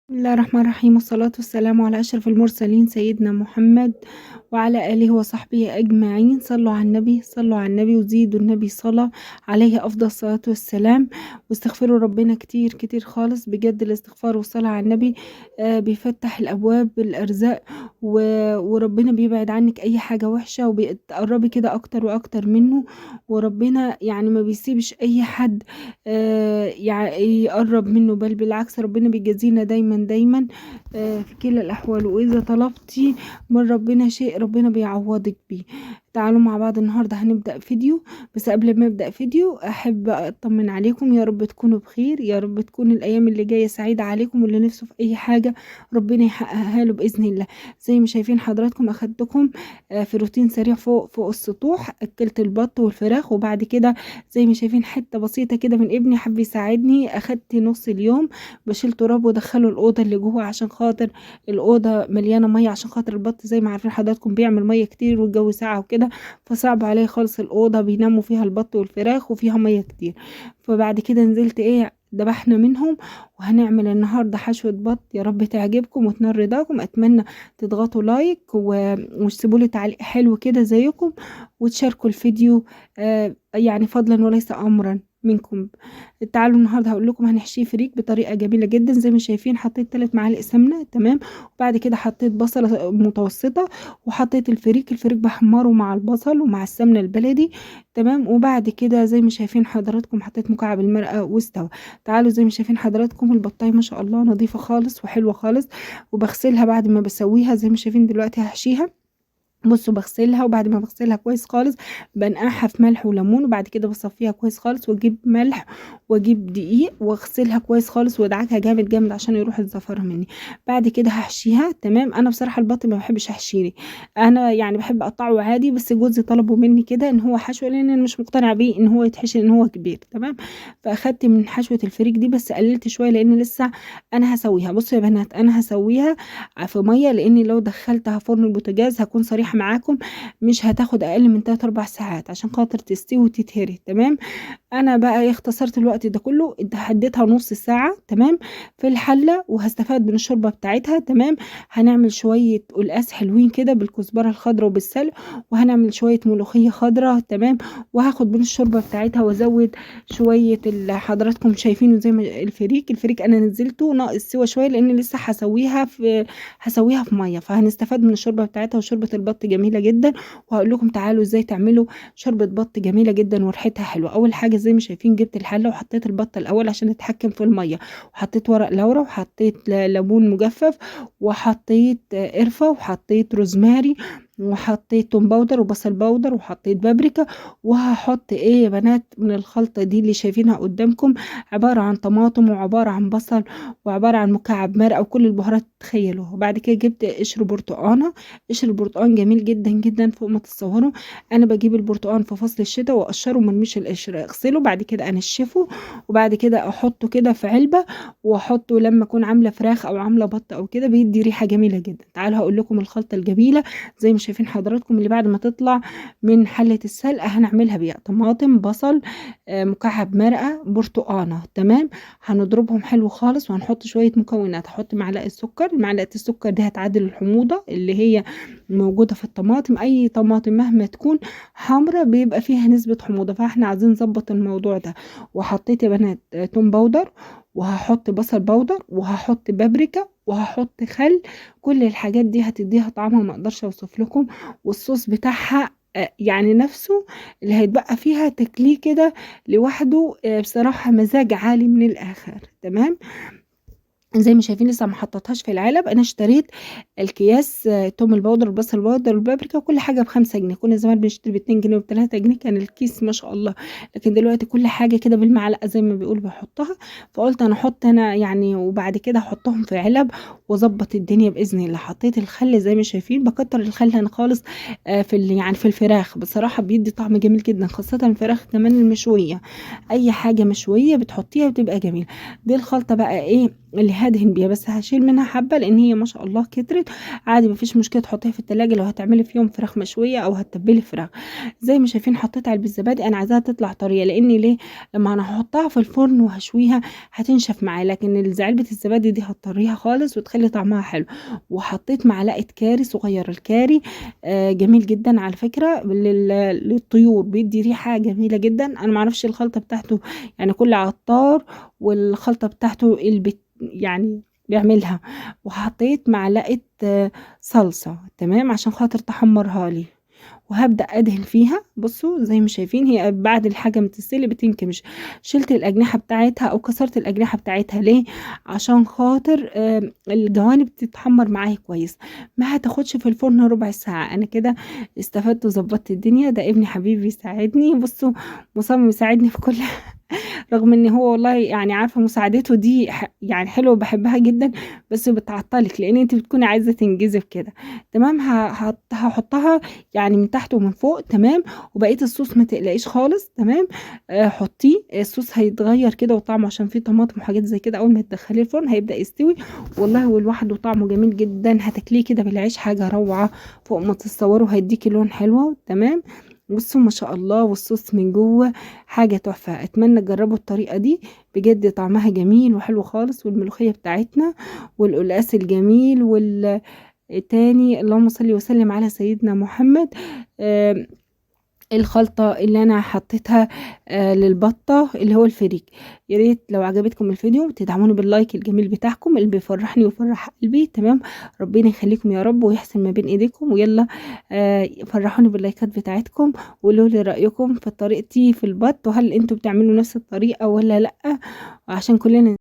بسم الله الرحمن الرحيم، والصلاة والسلام على أشرف المرسلين سيدنا محمد وعلى آله وصحبه أجمعين. صلوا على النبي، صلوا على النبي وزيدوا النبي صلاة عليه أفضل الصلاة والسلام، واستغفروا ربنا كتير كتير خالص. بجد الاستغفار والصلاة على النبي بيفتح الأبواب الأرزاق، وربنا بيبعد عنك أي حاجة وحشة وبتقربي كده أكتر وأكتر منه، وربنا ما بيسيبش أي حد يقرب منه، بل بالعكس ربنا بيجازينا دايما دايما في كل الأحوال. وإذا طلبتي من ربنا شيء ربنا بيعوضك بيه. تعالوا مع بعض النهارده هنبدأ فيديو، بس قبل ما أبدأ فيديو أحب أطمن عليكم، يا رب تكونوا بخير، يا رب تكون الأيام اللي جاية سعيدة عليكم، واللي نفسه في أي حاجة ربنا يحققها له بإذن الله. زي ما شايفين حضراتكم أخدتكم في روتين سريع فوق السطوح، أكلت البط والفراخ، وبعد كده زي ما شايفين حتة بسيطة كده من ابني حب يساعدني، أخدت نص اليوم بشيل تراب وأدخله الأوضة اللي جوه عشان خاطر الأوضة مليانة مية، عشان خاطر البط زي ما عارفين حضراتكم بيعمل مية كتير والجو ساقع وكده، فصعب عليه خالص الأوضة بيناموا فيها البط والفراخ وفيها مية كتير. فبعد كده نزلت ذبحنا منهم، وهنعمل النهارده حشوة بط، يا رب تعجبكم وتنال رضاكم. اتمنى تضغطوا like وتسيبوا لي تعليق حلو كده زيكم، وتشاركوا الفيديو فضلا وليس امرا منكم. تعالوا النهارده هقول لكم هنحشيه فريك بطريقة جميلة جدا. زي ما شايفين حطيت 3 معالق سمنه، تمام، وبعد كده حطيت بصله متوسطه، وحطيت الفريك، الفريك بحمره مع البصل ومع السمنة البلدي، تمام. وبعد كده زي ما شايفين حضراتكم حطيت مكعب المرقه واستوى. تعالوا زي ما شايفين حضراتكم البطايه ما شاء الله نظيفة خالص وحلوه خالص، وبغسلها بعد ما بسويها. زي ما شايفين دلوقتي هحشيها، بصوا بغسلها، وبعد ما بغسلها كويس خالص بنقعها في ملح وليمون، وبعد كده بصفيها كويس خالص، واجيب ملح واجيب دقيق واغسلها كويس خالص وادعكها جامد جامد عشان يروح الزفره مني. بعد كده هحشيها، تمام. انا بصراحة البط ما بحبش احشيه، انا بحب اقطعه عادي، بس جوزي طلبه مني كده ان هو حشو، لان انا مش مقتنعة بيه ان هو يتحشي لان هو كبير، تمام. فاخدت من حشوه الفريك دي بس قللت شوية لان لسه انا هسويها. بصوا يا بنات انا هسويها في مية، لان لو دخلتها فرن البوتاجاز هكون صريحه معاكم مش هتاخد اقل من 3-4 ساعات عشان خاطر تستوي وتتهري، تمام. انا بقى اختصرت الوقت ده كله، حديتها نص ساعة، تمام، في الحلة، وهستفاد من الشوربة بتاعتها، تمام. هنعمل شوية قلقاس حلوين كده بالكزبره الخضراء وبالسلق، وهنعمل شوية ملوخية خضراء، تمام. وهاخد من الشوربة بتاعتها وازود شوية اللي حضراتكم شايفينه زي ما الفريك. الفريك انا نزلته ناقص سوا شوية لان لسه هسويها في مية، فهنستفاد من الشوربة بتاعتها. وشوربه البط جميلة جدا، وهقول لكم تعالوا ازاي تعملوا شوربة بط جميلة جدا وريحتها حلوة. اول حاجة زي ما شايفين جبت الحلة وحطيت البطة الاول عشان اتحكم في المية، وحطيت ورق لورا، وحطيت ليمون مجفف، وحطيت قرفه، وحطيت روزماري، وحطيت توم powder وبصل powder، وحطيت بابريكا. وهحط ايه يا بنات من الخلطة دي اللي شايفينها قدامكم، عبارة عن طماطم وعبارة عن بصل وعبارة عن مكعب مرقه وكل البهارات تخيلوها. وبعد كده جبت قشر برتقانه، قشر البرتقان جميل جدا جدا فوق ما تتصوروا. انا بجيب البرتقان في فصل الشتاء واقشره ومرميش القشر، اغسله بعد كده انشفه، وبعد كده احطه كده في علبة، واحطه لما اكون عامله فراخ او عامله بط او كده، بيدي ريحه جميلة جدا. تعالوا هقول لكم الخلطة الجميلة زي ما شايفين حضراتكم اللي بعد ما تطلع من حله السلق هنعملها بيها طماطم، بصل، مكعب مرقه، برتقانه، تمام. هنضربهم حلو خالص، وهنحط شوية مكونات. هحط معلقه سكر، معلقه السكر دي هتعادل الحموضة اللي هي موجودة في الطماطم. اي طماطم مهما تكون حمرا بيبقى فيها نسبه حموضه، فاحنا عايزين نظبط الموضوع ده. وحطيت يا بنات توم powder، وهحط بصل powder، وهحط بابريكا، وهحط خل. كل الحاجات دي هتديها طعمها ما اقدرش اوصف لكم. والصوص بتاعها نفسه اللي هيتبقى فيها تاكليه كده لوحده، بصراحة مزاج عالي من الاخر، تمام. زي ما شايفين لسه ما حطيتهاش في العلب. انا اشتريت الكياس توم ال powder والبصل ال powder والبابريكا وكل حاجة ب5 جنيه. كنا زمان بنشتري ب2 جنيه وب3 جنيه كان الكيس ما شاء الله، لكن دلوقتي كل حاجة كده بالمعلقه زي ما بيقولوا بحطها. فقلت انا احط انا وبعد كده احطهم في علب واظبط الدنيا باذن الله. حطيت الخل زي ما شايفين، بكتر الخل انا خالص في في الفراخ، بصراحة بيدي طعم جميل جدا، خاصة الفراخ كمان المشويه. اي حاجة مشوية بتحطيها بتبقى جميلة. دي الخلطة بقى ايه اللي هدهن بيها، بس هشيل منها حبه لان هي ما شاء الله كترت. عادي مفيش مشكلة تحطيها في التلاجة لو هتعملي في يوم فراخ مشوية او هتتبلي فراخ. زي ما شايفين حطيت علبة الزبادي، انا عايزاها تطلع طرية، لان ليه؟ لما انا هحطها في الفرن وهشويها هتنشف معايا، لكن علبة الزبادي دي هتطريها خالص وتخلي طعمها حلو. وحطيت معلقه كاري صغيرة، الكاري جميل جدا على فكرة للطيور، بيدي ريحه جميلة جدا. انا معرفش الخلطة بتاعته، يعني كل عطار والخلطه بتاعته اللي يعني بيعملها. وحطيت معلقه صلصه، تمام، عشان خاطر تحمرها لي. وهبدأ أدهن فيها. بصوا زي ما شايفين هي بعد الحاجة ما تستوي بتنكمش. شلت الأجنحة بتاعتها أو كسرت الأجنحة بتاعتها ليه؟ عشان خاطر الجوانب تتحمر معايا كويس، ما هتاخدش في الفرن ربع ساعة. أنا كده استفدت وظبطت الدنيا. ده ابني حبيبي يساعدني، بصوا مصمم يساعدني في كل رغم ان هو والله يعني عارفه مساعدته دي يعني حلوة بحبها جدا، بس بتعطلك لان انت بتكوني عايزه تنجزي في كده. تمام، هحطها يعني من تحت ومن فوق. تمام، وبقية الصوص ما تقلقيش خالص. تمام، حطيه، الصوص هيتغير كده وطعمه عشان فيه طماطم وحاجات زي كده. اول ما تدخليه الفرن هيبدا يستوي والله، ولوحده طعمه جميل جدا، هتاكليه كده بالعيش حاجة روعه فوق ما تتصوروا، هيديكي لون حلوة. تمام، بصوا ما شاء الله، والصوص من جوه حاجة تحفة. اتمنى تجربوا الطريقة دي بجد، طعمها جميل وحلو خالص. والملوخيه بتاعتنا والقلقاس الجميل والتاني، اللهم صل وسلم على سيدنا محمد. الخلطة اللي انا حطيتها للبطة اللي هو الفريك. يا ريت لو عجبتكم الفيديو تدعموني بال like الجميل بتاعكم اللي بيفرحني ويفرح قلبي. تمام، ربنا يخليكم يا رب ويحسن ما بين ايديكم. ويلا فرحوني باللايكات بتاعتكم، وقولوا لي رايكم في طريقتي في البط، وهل انتوا بتعملوا نفس الطريقة ولا لا، عشان كلنا